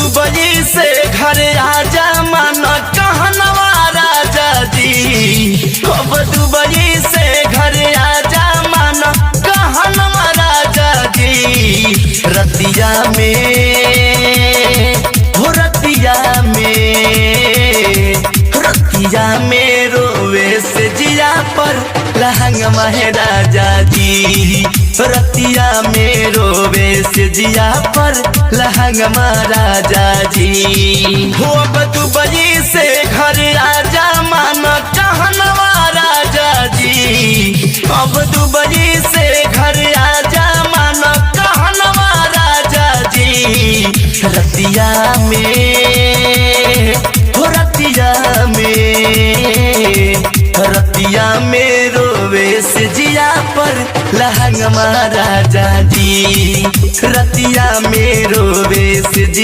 Dubai से घर आजा मन कहनवा राजा जी। अब दुबई से घर आजा मन कहनवा राजा जी। रतिया में हो रतिया में, रतिया में रोवे से जिया पर लहंग महे राजा जी। रतिया में रोवे से जिया पर लहंग राजा जी। हो अब दुबई से घर आजा मान कहनवा राजा जी। अब दुबई से घर आजा मान कहनवा राजा जी। रतिया में हो रतिया में, रतिया में रोवे से जिया पर लहंग राजा जी। रतिया में रोवे से जिया।